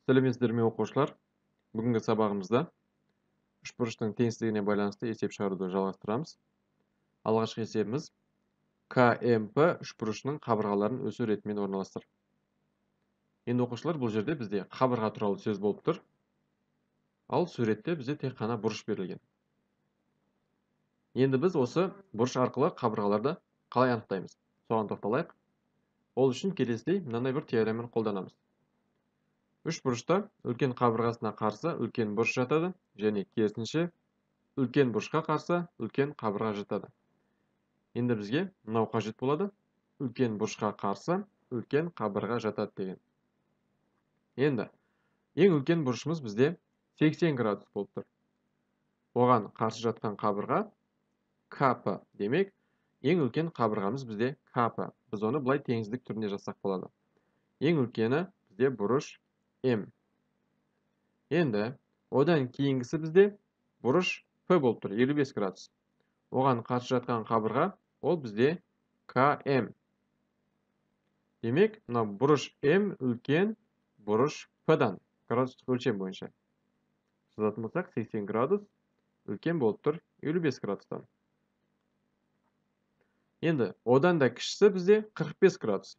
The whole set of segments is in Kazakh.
Сәлеметсіздер ме, оқушылар? Бүгінгі сабағымызда үшбұрыштың теңсіздігіне байланысты есеп шығаруды жалғастырамыз. Алғашқы есебіміз КМП үшбұрышының қабырғаларын өсу ретімен орналастыр. Енді оқушылар, бұл жерде бізде қабырға туралы сөз болып тұр. Ал суретте бізде тек қана бұрыш берілген. Енді біз осы бұрыш арқылы қабырғаларды қалай анықтаймыз? Соған тоқталайық. Ол үшін келесідей мынандай бір теореманы қолданамыз. Үш бұрышта үлкен қабырғасына қарсы үлкен бұрыш жатады, және керісінше үлкен бұрышқа қарсы үлкен қабырға жатады. Енді бізге мынау қажет болады. Үлкен бұрышқа қарсы үлкен қабырға жатады деген. Енді ең үлкен бұрышымыз бізде 80 градус болып тұр. Оған қарсы жатқан қабырға КП. Демек, ең үлкен қабырғамыз бізде КП. Біз оны былай теңсіздік түрінде жазсақ болады. Ең үлкені бізде бұрыш М. Енді одан кейінгісі бізде бұрыш П болып тұр, 55 градус. Оған қарсы жатқан қабырға ол бізде КМ. Демек, мына бұрыш М үлкен бұрыш П-дан градустық өлшем бойынша. Жазатын болсақ, 80 градус үлкен болып тұр 55 градустан. Енді одан да кішісі бізде 45 градус.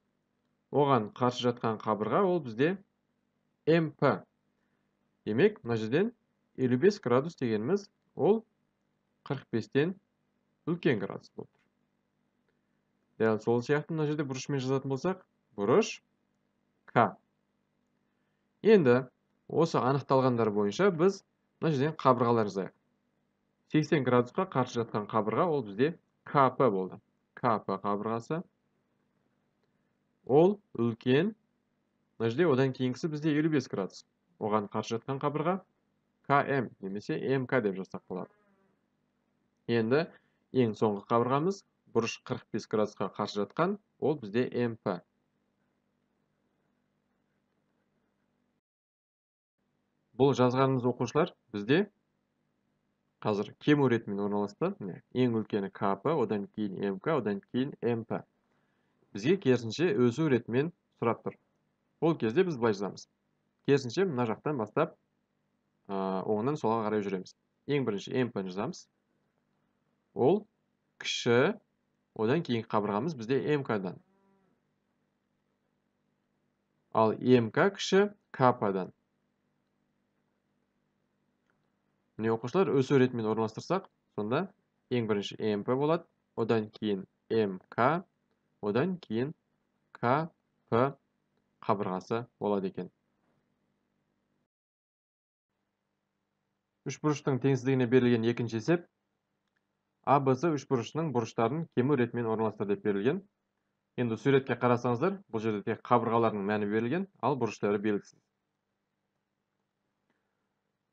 Оған қарсы жатқан қабырға ол бізде МП. Демек, мына жерден 55 градус дегеніміз ол 45-тен үлкен градус болып тұр. Дәл сол сияқты мына жерде бұрышмен жазатын болсақ, бұрыш К. Енді осы анықталғандар бойынша біз мына жерден қабырғалар жазайық. 80 градусқа қарсы жатқан қабырға ол бізде КП болды. КП қабырғасы ол үлкен. Мына жерде одан кейінгісі бізде 55 градус. Оған қарсы жатқан қабырға КМ немесе МК деп жазсақ болады. Енді ең соңғы қабырғамыз бұрыш 45 градусқа қарсы жатқан, ол бізде МП. Бұл жазғанымыз оқушылар бізде қазір кему ретімен орналасты. Міне, ең үлкені КП, одан кейін МК, одан кейін МП. Бізге керісінше өсу ретімен сұрап тұр. Ол кезде біз былай жазамыз. Керісінше мына жақтан бастап, оңнан солға қарай жүреміз. Ең бірінші МП-ні жазамыз. Ол кіші, одан кейінгі қабырғамыз бізде МК-дан. Ал МК кіші КП-дан. Міне оқушылар, өсу ретімен орналастырсақ, сонда ең бірінші МП болады, одан кейін МК, одан кейін КП қабырғасы болады екен. Үшбұрыштың теңсіздігіне берілген екінші есеп АБС үшбұрышының бұрыштарын кему ретімен орналастыр деп берілген. Енді суретке қарасаңыздар, бұл жерде тек қабырғаларының мәні берілген, ал бұрыштары белгісіз.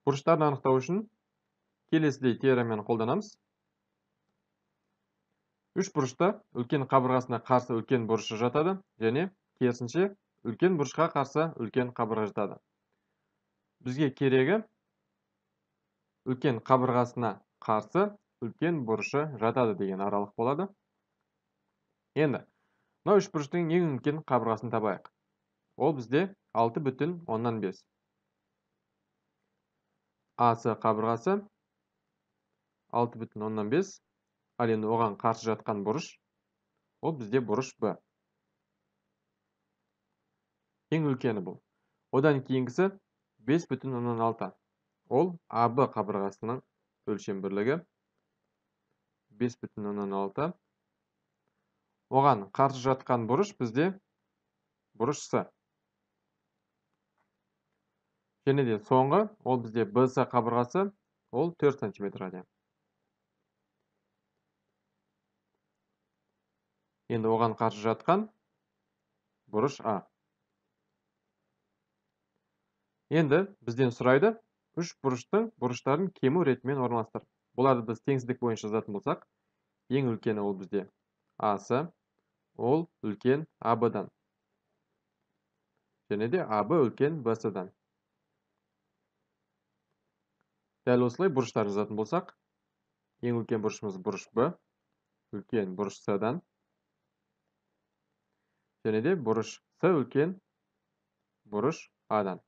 Бұрыштарын анықтау үшін келесідей теореманы қолданамыз. Үш бұрышта үлкен қабырғасына қарсы үлкен бұрышы жатады, және керісінше үлкен бұрышқа қарсы үлкен қабырға жатады. Бізге керегі үлкен қабырғасына қарсы үлкен бұрышы жатады деген аралық болады. Енді мынау үш бұрыштың ең үлкен қабырғасын табайық. Ол бізде 6,5. АС қабырғасы 6,5, ал енді оған қарсы жатқан бұрыш ол бізде бұрыш Б. Ең үлкені бұл. Одан кейінгісі 5,6. Ол АБ қабырғасының өлшем бірлігі 5,6. Оған қарсы жатқан бұрыш бізде бұрыш С. Және де соңғы, ол бізде БС қабырғасы, ол 4 сантиметрға тең. Енді оған қарсы жатқан бұрыш А. Енді бізден сұрайды, үш бұрыштың бұрыштарын кему ретімен орналастыр. Бұларды біз теңсіздік бойынша жазатын болсақ, ең үлкені ол бізде АС, ол үлкен АБ-дан. Және де АБ үлкен БС-дан. Дәл осылай бұрыштарын жазатын болсақ, ең үлкен бұрышымыз бұрыш Б, үлкен бұрыш С-дан. Және де бұрыш С үлкен бұрыш А-дан.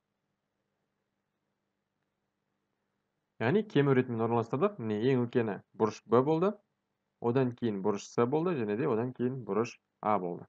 Яғни кемі ретімен орналастырдық. Міне, ең үлкені бұрыш Б болды, одан кейін бұрыш С болды, және де одан кейін бұрыш А болды.